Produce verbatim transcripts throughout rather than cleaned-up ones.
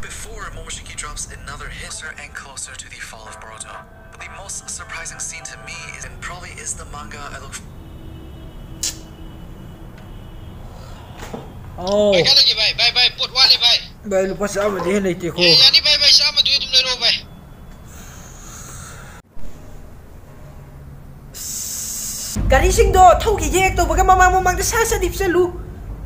Before Momoshiki drops another hit, closer and closer to the fall of Boruto. But the most surprising scene to me is, and probably is the manga I look. ꯑꯧ꯫ ꯀꯩ ꯀꯥꯟꯅꯒꯦ ꯚꯥꯏ? ꯚꯥꯏ, ꯚꯥꯏ, ꯄꯣꯠ ꯋꯥꯠꯂꯦ ꯚꯥꯏ꯫ ꯚꯥꯏ, ꯂꯨꯄꯥ ꯆꯥꯝꯃꯗꯤ ꯍꯦꯟꯅ ꯂꯩꯇꯦꯀꯣ꯫ ꯑꯦ, ꯌꯥꯅꯤ ꯚꯥꯏ, ꯚꯥꯏ, ꯆꯥꯝꯃꯗꯨ ꯑꯗꯨꯝ ꯂꯩꯔꯛꯑꯣ ꯚꯥꯏ꯫ ꯒꯥꯔꯤꯁꯤꯡꯗꯣ ꯊꯧꯈꯤꯒꯦ ꯍꯦꯛ ꯇꯧꯕꯒ ꯃꯃꯥꯡ ꯃꯃꯥꯡꯗ ꯁꯠ ꯁꯠ ꯍꯤꯞꯆꯜꯂꯨ꯫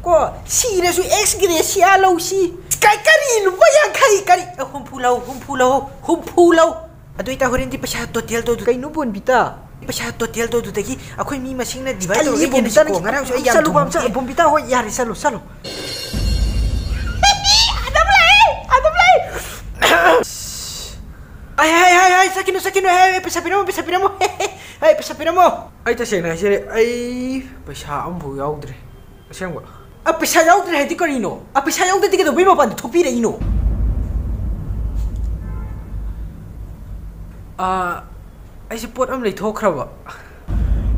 ꯀꯣ, ꯁꯤꯔꯁꯨ ꯑꯦꯛꯁ ꯒ꯭ꯔꯦꯁꯤꯌꯥ ꯂꯧꯁꯤ꯫ ꯀ-, ꯀꯔꯤ ꯂꯨꯄꯥ ꯌꯥꯡꯈꯩ? ꯀꯔꯤ? ꯑ, ꯍꯨꯝꯐꯨ ꯂꯧ, ꯍꯨꯝꯐꯨ ꯂꯧ, ꯍꯨꯝꯐꯨ ꯂꯧ꯫ ꯑꯗꯨ ꯑꯣꯏꯇꯥ ꯍꯣꯔꯦꯟꯗꯤ ꯄꯩꯁꯥ ꯇꯣꯇꯦꯜ ꯇꯧꯗꯨ꯫ ꯀꯩꯅꯣ ꯕꯣꯟꯕꯤꯇꯥ? ꯄꯩꯁꯥ ꯇꯣꯇꯦꯜ ꯇꯧꯗꯨꯗꯒꯤ ꯑꯩꯈꯣꯏ ꯃꯤ ꯃꯁꯤꯡꯅ ꯗꯤꯚꯥꯏꯠ ꯇꯧꯔꯒ ꯌꯦꯟꯅꯁꯤꯀꯣ꯫ ꯉꯔꯥꯡꯁꯨ ꯑꯩ ꯌꯥꯝ ꯆꯠꯂꯨ, ꯊꯨꯝꯕ ꯆꯠꯂꯨ, ꯄꯤꯖꯩ꯫ ꯕꯣꯟꯕꯤꯇꯥ ꯍꯣꯏ, ꯌꯥꯔꯦ, ꯆꯠꯂꯨ, ꯆꯠꯂꯨ꯫ ꯑꯗꯨꯝ ꯂꯩ, ꯑꯗꯨꯝ ꯂꯩ꯫ ꯑꯩ, ꯍꯥꯏ, ꯍꯥꯏ, ꯍꯥꯏ, ꯆꯠꯈꯤꯅꯨ, ꯆꯠꯈꯤꯅꯨ, ꯍꯥꯏ, ꯍꯥꯏ, ꯄꯩꯁꯥ ꯄꯤꯔꯝꯃꯣ, ꯄꯩꯁꯥ ꯄꯤꯔꯝꯃꯣ꯫ ꯍꯦ, ꯍꯦ, ꯍꯦ, ꯍꯦ, ꯄꯩꯁꯥ ꯄꯤꯔꯝꯃꯣ꯫ ꯑꯩ ꯇꯁꯦꯡꯅ ꯍꯥꯏꯖꯔꯦ, ꯑꯩ ꯄꯩꯁꯥ ꯑꯃꯐꯥꯎ ꯌꯥꯎꯗ꯭ꯔꯦ, ꯑꯁꯦꯡꯕ꯫ ꯑ, ꯄꯩꯁꯥ ꯌꯥꯎꯗ꯭ꯔꯦ ꯍꯥꯏꯗꯤ ꯀꯔꯤꯅꯣ? ꯑ, ꯄꯩꯁꯥ ꯌꯥꯎꯗ꯭ꯔꯗꯤ ꯀꯩꯗꯧꯕꯩ ꯃꯄꯥꯟꯗ ꯊꯣꯛꯄꯤꯔꯛꯏꯅꯣ? ꯑ, ꯑꯩꯁꯦ ꯄꯣꯠ ꯑꯃ ꯂꯩꯊꯣꯛꯈ꯭ꯔꯕ꯫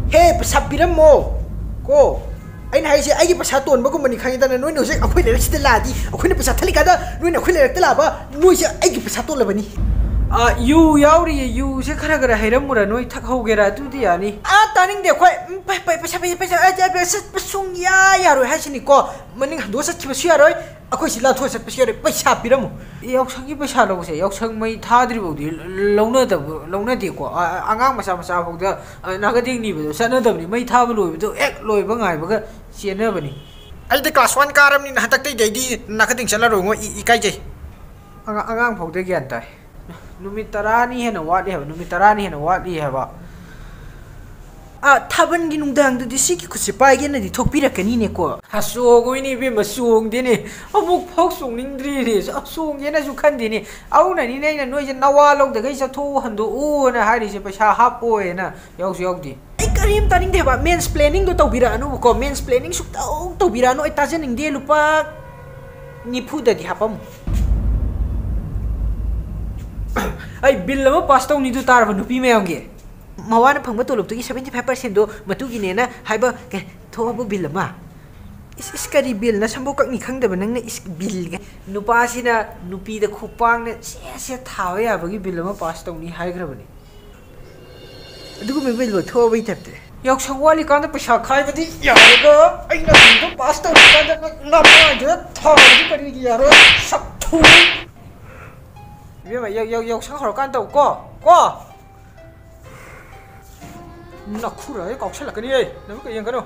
ꯍꯦ, ꯄꯩꯁꯥ ꯄꯤꯔꯝꯃꯣ꯫ ꯀꯣ, ꯑꯩꯅ ꯍꯥꯏꯁꯦ ꯑꯩꯒꯤ ꯄꯩꯁꯥ ꯇꯣꯟꯕꯒꯨꯝꯕꯅꯤ, ꯈꯪꯉꯤꯗꯅ? ꯅꯣꯏꯅ ꯍꯧꯖꯤꯛ ꯑꯩꯈꯣꯏ ꯂꯩꯔꯛꯁꯤꯗ ꯂꯥꯛꯑꯗꯤ, ꯑꯩꯈꯣꯏꯅ ꯄꯩꯁꯥ ꯊꯠꯂꯤꯀꯥꯟꯗ ꯅꯣꯏꯅ ꯑꯩꯈꯣꯏ ꯂꯩꯔꯛꯇ ꯂꯥꯛꯑꯕ, ꯅꯣꯏꯁꯦ ꯑꯩꯒꯤ ꯄꯩꯁꯥ ꯇꯣꯜꯂꯕꯅꯤ꯫ ꯑ, ꯌꯨ ꯌꯥꯎꯔꯤꯌꯦ, ꯌꯨꯁꯦ ꯈꯔ ꯈꯔ ꯍꯩꯔꯝꯃꯨꯔꯥ, ꯅꯣꯏ ꯊꯛꯍꯧꯒꯦꯔꯥ? ꯑꯗꯨꯗꯤ ꯌꯥꯅꯤ꯫ ꯑ, ꯇꯥꯅꯤꯡꯗꯦ ꯑꯩꯈꯣꯏ꯫ ꯎꯝ, ꯄꯩ-, ꯄꯩ-, ꯄꯩꯁꯥ, ꯄꯩ-, ꯄꯩꯁꯥ, ꯑ, ꯑ, ꯆꯠꯄ ꯁꯨꯡꯌꯥ ꯌꯥꯔꯣꯏ ꯍꯥꯏꯁꯤꯅꯤꯀꯣ꯫ ꯃꯅꯤꯡ ꯍꯟꯗꯣꯛꯑ ꯆꯠꯈꯤꯕꯁꯨ ꯌꯥꯔꯣꯏ, ꯑꯩꯈꯣꯏ ꯁꯤ ꯂꯥꯟꯊꯣꯛꯑ ꯆꯠꯄꯁꯨ ꯌꯥꯔꯣꯏ꯫ ꯄꯩꯁꯥ ꯄꯤꯔꯝꯃꯨ꯫ ꯌꯥꯎꯁꯪꯒꯤ ꯄꯩꯁꯥ ꯂꯧꯕꯁꯦ, ꯌꯥꯎꯁꯪ ꯃꯩ ꯊꯥꯗ꯭ꯔꯤꯐꯥꯎꯗꯤ ꯂꯧꯅꯗꯕ, ꯂꯧꯅꯗꯦꯀꯣ꯫ ꯑ, ꯑꯉꯥꯡ ꯃꯆꯥ ꯃꯆꯥ ꯐꯥꯎꯗ, ꯑ, ꯅꯥꯀꯗꯦꯡ ꯅꯤꯕꯗꯣ ꯆꯠꯅꯗꯕꯅꯤ꯫ ꯃꯩ ꯊꯥꯕ ꯂꯣꯏꯕꯗꯣ ꯍꯦꯛ ꯂꯣꯏꯕ ꯉꯥꯏꯕꯒ ꯆꯦꯟꯅꯕꯅꯤ꯫ ꯑꯩꯗꯤ class one ꯀꯥꯔꯕꯅꯤꯅ ꯍꯟꯗꯛꯇꯩꯗꯤ ꯑꯩꯗꯤ ꯅꯥꯀꯗꯦꯡ ꯆꯠꯂꯔꯣꯏꯉꯣ, ꯏ-, ꯏꯀꯥꯏꯖꯩ꯫ ꯑꯉꯥꯡ, ꯑꯉꯥꯡ ꯐꯥꯎꯗ ꯒ꯭ꯌꯥꯟ ꯇꯥꯏ꯫ ꯅꯨꯃꯤꯠ ꯇꯔꯥꯅꯤ ꯍꯦꯟꯅ ꯋꯥꯠꯂꯤ ꯍꯥꯏꯕ, ꯅꯨꯃꯤꯠ ꯇꯔꯥꯅꯤ ꯍꯦꯟꯅ ꯋꯥꯠꯂꯤ ꯍꯥꯏꯕ꯫ ꯑ, ꯊꯥꯕꯜꯒꯤ ꯅꯨꯡꯗꯥꯡꯗꯨꯗꯤ ꯁꯤꯒꯤ ꯈꯨꯠꯁꯦ ꯄꯥꯏꯒꯦꯅꯗꯤ ꯊꯣꯛꯄꯤꯔꯛꯀꯅꯤꯅꯦꯀꯣ꯫ ꯑ, ꯆꯣꯡꯉꯣꯏꯅꯦ ꯏꯕꯦꯝꯃ, ꯆꯣꯡꯗꯦꯅꯦ꯫ ꯑꯃꯨꯛ ꯐꯥꯎ ꯆꯣꯡꯅꯤꯡꯗ꯭ꯔꯤꯅꯦ꯫ ꯑ, ꯆꯣꯡꯒꯦꯅꯁꯨ ꯈꯟꯗꯦꯅꯦ꯫ ꯑꯗꯨꯅꯅꯤꯅꯦ ꯑꯩꯅ ꯅꯣꯏꯁꯦ ꯅꯋꯥ ꯂꯧꯗꯈꯩ ꯆꯠꯊꯣꯛꯎ ꯍꯟꯗꯣꯛꯎꯅ ꯍꯥꯏꯔꯤꯁꯦ, ꯄꯩꯁꯥ ꯍꯥꯞꯄꯣꯏꯅ꯫ ꯌꯥꯎꯁꯨ ꯌꯥꯎꯗꯦ꯫ ꯑꯩ ꯀꯔꯤꯝ ꯇꯥꯅꯤꯡꯗꯦ ꯍꯥꯏꯕ꯫ Mansplaining ꯗꯣ ꯇꯧꯕꯤꯔꯛꯑꯅꯨꯕꯀꯣ꯫ Mansplaining ꯁꯨꯛꯇꯧ ꯇꯧꯕꯤꯔꯛꯑꯅꯨ꯫ ꯑꯩ ꯇꯥꯖꯅꯤꯡꯗꯦ꯫ ꯂꯨꯄꯥ ꯅꯤꯐꯨꯗꯗꯤ ꯍꯥꯞꯄꯝꯃꯨ꯫ ꯑꯩ bill ꯑꯃ pass ꯇꯧꯅꯤꯗꯨ ꯇꯥꯔꯕ, ꯅꯨꯄꯤ ꯃꯌꯥꯝꯒꯤ? ꯃꯋꯥꯅ ꯐꯪꯕ ꯇꯣꯂꯣꯞꯇꯨꯒꯤ seventy five percent ꯗꯣ ꯃꯇꯨꯒꯤꯅꯦꯅ ꯍꯥꯏꯕ, ꯀꯩ, ꯊꯣꯛꯑꯕ bill ꯑꯃ? ꯏꯁ, ꯏꯁ, ꯀꯔꯤ ꯕꯤꯜꯅ ꯁꯝꯕꯨ ꯀꯛꯅꯤ ꯈꯪꯗꯕ ꯅꯪꯅ, ꯏꯁ, ꯕꯤꯜꯒ? ꯅꯨꯄꯥꯁꯤꯅ ꯅꯨꯄꯤꯗ ꯈꯨꯄꯥꯡꯅ ꯁꯦ ꯁꯦ ꯊꯥꯕ ꯌꯥꯕꯒꯤ ꯕꯤꯜ ꯑꯃ ꯄꯥꯁ ꯇꯧꯅꯤ ꯍꯥꯏꯈ꯭ꯔꯕꯅꯤ꯫ ꯑꯗꯨꯒꯨꯝꯕ ꯕꯤꯜ ꯂꯧꯊꯣꯛꯑꯕꯩ ꯇꯥꯏꯞꯇ꯫ ꯌꯥꯎꯁꯪ ꯋꯥꯠꯂꯤꯀꯥꯟꯗ ꯄꯩꯁꯥ ꯈꯥꯏꯕꯗꯤ ꯌꯥꯔꯒ, ꯑꯩꯅ ꯕꯤꯜꯗꯣ ꯄꯥꯁ ꯇꯧꯔꯤꯀꯥꯟꯗ ꯅꯃꯥꯏꯗꯨꯗ ꯊꯥꯕꯗꯤ ꯀꯔꯤꯒꯤ ꯌꯥꯔꯣꯏ? ꯁꯛꯊꯨ! ꯏꯕꯦꯝꯃ, ꯌꯥꯎ-, ꯌꯥꯎ-, ꯌꯥꯎꯁꯪ ꯍꯧꯔꯀꯥꯟꯗ ꯇꯧ ꯀꯣ, ꯀꯣ? ꯅꯈꯨꯔ ꯍꯦꯛ ꯀꯥꯎꯁꯜꯂꯛꯀꯅꯤꯍꯦ꯫ ꯅꯃꯤꯠꯀ ꯌꯦꯡꯒꯅꯨ꯫